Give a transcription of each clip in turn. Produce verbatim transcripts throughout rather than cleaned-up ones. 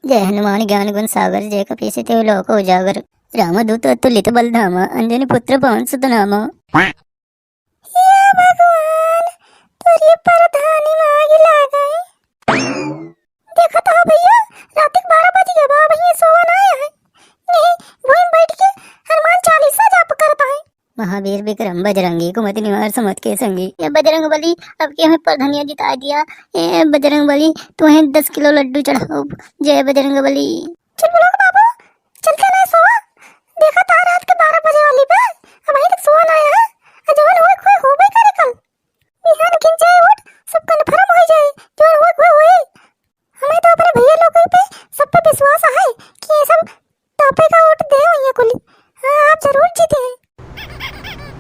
जय हनुमान ज्ञान गुण सागर, जय कपीस तिहु लोक उजागर। रामदूत अतुलित बल धामा, अंजनी पुत्र पवन सुत नामा। हे भगवान, तोरी प्रधानी में आग लागई। देखत हो भइया, रात के बारह बज गए बा, अबहीं सोवा ना आया है। यही भुइन बैठ के हनुमान चालीसा जाप करता है। महावीर विक्रम बजरंगी, कुमति निवार सुमति के संगी। ए बजरंग बली, अब के हमें प्रधानिया जिता दिया। ए बजरंग बली, तुम्हें दस किलो लड्डू चढ़ाओ। जय बजरंग बली। चुलबुला के बाबू, चलते ना सोवा। देखा तार रात के बारह बजे वाली बा, अबहीं तक सोवा ना आया है। आ जवन होए खोए होबे करे कल। बिहान गिन जाए वोट, सब confirm हो जाए, जवन होए खोए होए। हमें तो अपने भइया लोग पे, सब पे विश्वास है कि ये सब टॉपे का वोट दे भइया कुली। हाँ, आप जरूर जीते हैं।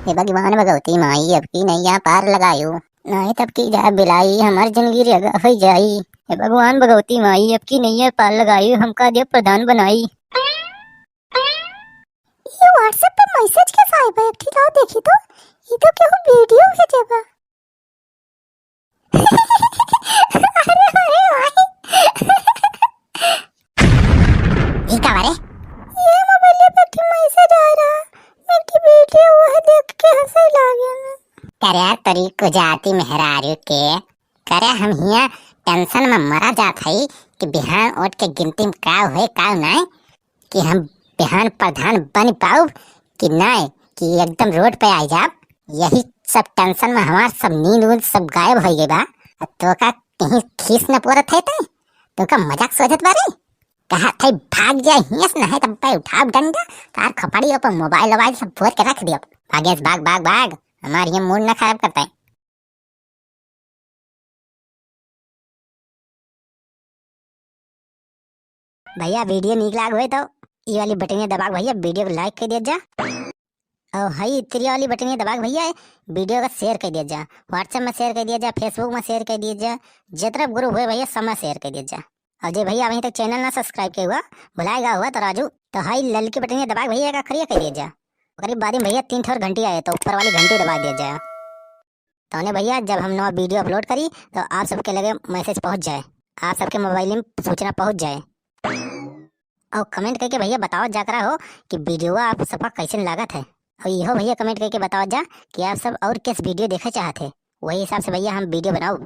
हे भगवान भगवती माई, अब की नैया पार लगायो। नाहीं तब की जाए बिलाई, हमार जिंदगी रेगा हो जाई। हे भगवान भगवती माई, अब की नैया पार लगाई, हमका दिया प्रधान बनाई। ये WhatsApp पे message कैसा आए बा? एक ठे लाओ देखी तो, ये तो केहू video भेजे बा। अरे, अरे भाई। ई का बारे? ये मोबाइल पे एक ठे message आ रहा, एक ठे video, वह देख के हंसे लागे ना। करे यार, तोरी को जाती मेहरारू के। करे हम हिया tension में मरा जात हई कि बिहान वोट के गिनती में का होए, का नाय, कि हम बिहान प्रधान बन पाउब कि नाय, कि एकदम रोड पे आ जाब। यही सब tension में हमार सब नींद उंद सब गायब हो गए बा। अब तो का कहीं खीस न पोरत है तै? तो का मजाक सोचत बारे? कहा थे भाग जाए हियस, नहीं तब पे उठाब डंडा, तार खपड़ी ऊपर मोबाइल वोबाइल सब फोड़ के रख दियो। भागेस भाग, भाग, भाग, हमार ये mood ना खराब करता है। भइया, video नीक लाग होए तो ई वाली बटनिया दबा के भइया video को like कर दिया जा। और हई इतरिया वाली बटनिया दबा के भइया video का share कर दिया जा, WhatsApp में share कर दिया जा, Facebook में share कर दिया जा, जितना group होए भइया सब में share कर दिया जा। और जे भइया अभी तक channel ना subscribe किया हुआ, भुलाएगा हुआ तो राजू, तो हई ललकी बटनिया दबा के भइया का खरिया कर दिया जा। ओकरी बाद में भइया तीन ठोर घंटी आए तो ऊपर वाली घंटी दबा दिया जाए। तौने भइया, जब हम नवा video upload करी, तो आप सबके लगे message पहुँच जाए, आप सबके मोबाइल में सूचना पहुँच जाए। और comment करके भइया बताओ जा करा हो कि video आप सबका कैसन लागत है। और इहो भइया comment करके बताओ जा कि आप सब और किस video देखे चाहत है, वही हिसाब से भइया हम video बनाओ।